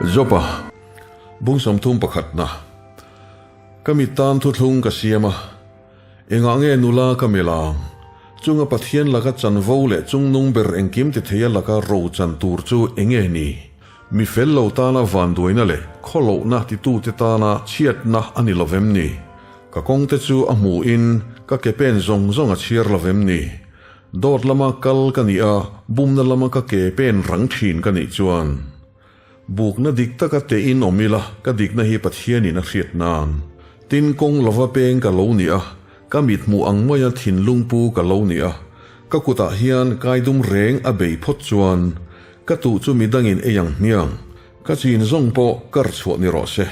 Joba, Bung 31 na. Ka mit tan thuthlung ka siam a, engah nge nula ka melh ang? Chunga Pathian laka chanvo leh chungnung ber engkim ti theia laka ro chan tur chu enge ni? Mi fel lo tana vanduaina leh khawlohna titute tana chhiatna a ni lovem ni? Ka kawngte chu a hmuhin ka ke pen zawng zawng a chhiar lovem ni? Dawt lama kal ka nih a, bumna lama ka ke pen rang thin ka nih chuan bukna dik taka tein awm ila ka dikna hi Pathianin a hriat nan. Tin kawng lova peng ka lo nih a, ka mit hmuh ang maia thinlung pu ka lo nih a, ka kutah hian kaidum reng a bei phawt chuan ka tuh chu midangin ei ang hmiang, ka chin zawng pawh kar chhuah ni rawh se.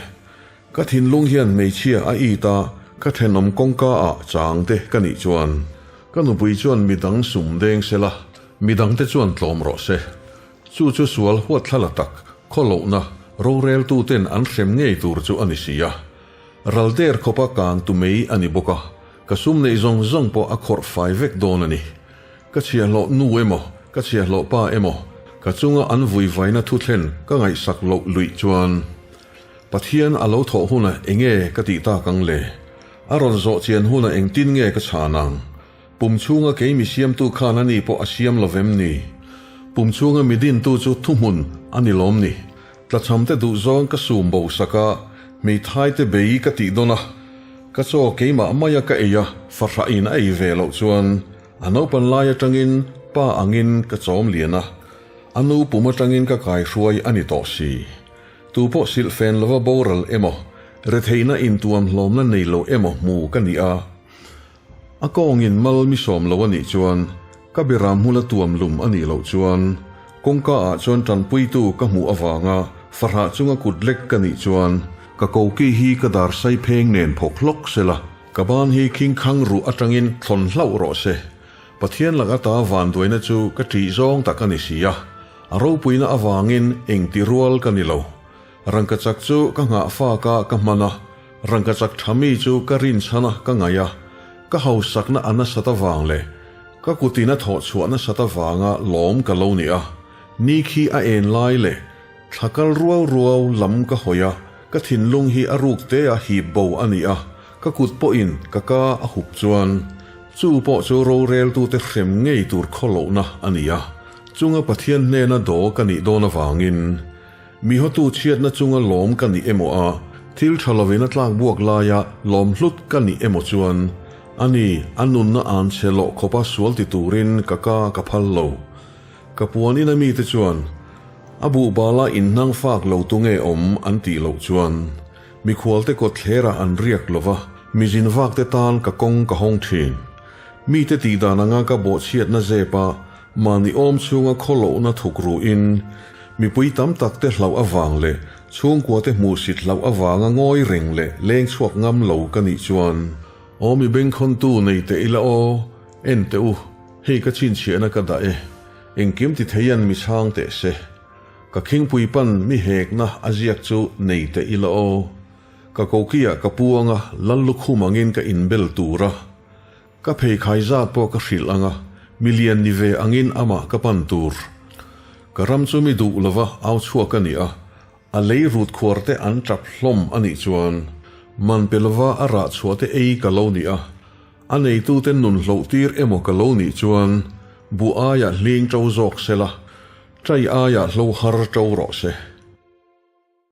Ka thinlung hian hmeichhia a it a, ka thenawm kawngka ah chang te ka nih chuan ka nupui chuan midang sum deng sela, midang te chuan tlawm rawh se. Chu chu sual huatthlala tak, khawlohna, roreltu ten an hrem ngei tur chu a ni si a. Ral der khawpa kang tu mei a ni bawk a, ka sum neih zawng zawng pawh a khawrh fai vek dawn a ni. Ka chhiahhlawh nu emaw, ka chhiahhlawh pa emaw, ka chunga an vuivaina thuthlen ka ngaihsak loh luih chuan Pathian a lo thawh hunah enge ka tih tak ang le? A rawn zawh chian hunah engtin nge ka chhan ang? Pum chhunga kei mi siamtu khan a ni pawh a siam lo vem ni? Pum chhunga mi dintu chu thuhmun a ni lawm ni? Tlachhamte duhzawng ka sum bo sak a, hmeithaite bei ka tih dawn a, ka chaw keimah maia ka ei a, fahrah in a ei ve loh chuan a naupan lai atangin pa angin ka chawm lian a, a nu pum atangin ka kaihruai a ni tawh si. Tu pawh silhfen lova boral emaw, retheihna intuam hlawmna nei lo emaw hmu ka ni a. A kawngin mal mi sawm lo a nih chuan, ka biram hmula tuam lum a nih loh chuan, kawngka ah chuan tanpuitu ka hmuh avanga fahrah chunga kut lek ka nih chuan, ka koki hi ka dar sai pheng nen phawk hlawk sela, ka ban hi khingkhang ruh atangin thlawn hlauh rawh se. Pathian lak ata vanduaina chu ka ṭih zawng tak a ni si a. A ropuina avangin engti rual ka ni lo. Rangkachak chu ka nghah fak a ka hman a, rangkachak tha mi chu ka rinchhan a ka ngaih a, ka hausakna a nasat avang leh ka kutin a thawh chhuah nasat avanga lawm ka lo ni a, ni khi a en lai leh thla kal ruau ruau lam ka hawi a, ka thinlung hi a ruk te a hip bo a ni a, ka kut pawhin ka ka a hup chuan chu pawh chu roreltute hrem ngei tur khawlohna a ni a. Chunga Pathian hnena daw ka nih dawn avangin, mi hotu chhiatna chunga lawm ka nih emaw a, thil tha lovin a tlak buak laia lawm hlut ka nih emaw chuan, ani, a nunna an chhe loh khawpa sual ti turin ka ka ka phal lo. Ka puan ina mite chuan, A buhbala inhnang fak lo tu nge awm an tih loh chuan, mikhualte kawtthlerah an riak lova, mi zin vakte tan ka kawng ka hawng thin. Mite tih dan anga ka bawhchhiatna zepa mahni awm chhunga khawlohna thuk ruhin mipui tam tak te hlauh avang leh chhungkua te hmuhsit hlauh avanga ngawi reng leh leng chhuak ngam lo ka nih chuan aw mi bengkhawntu nei teh ila aw, en teh u, hei ka chhinchhiahna ka dah e, engkim ti theian mi chhang teh se, ka khingpui pan mi hekna a ziak chu nei teh ila aw. Ka kokiah ka pu anga lal lukhum angin ka inbel tur a, ka pheikhai zat pawh ka hrilh anga milian ni ve angin amah ka pan tur. Ka ram chu mi duh lova au chhuak a ni a, a lei rut khuar te an tap hlawm a nih chuan man pe lova a rah chhuah te ei ka lo ni a, a neitute nun hloh tir emaw ka lo nih chuan buh aiah hling to zawk sela, chai aiah hlo har to rawh se.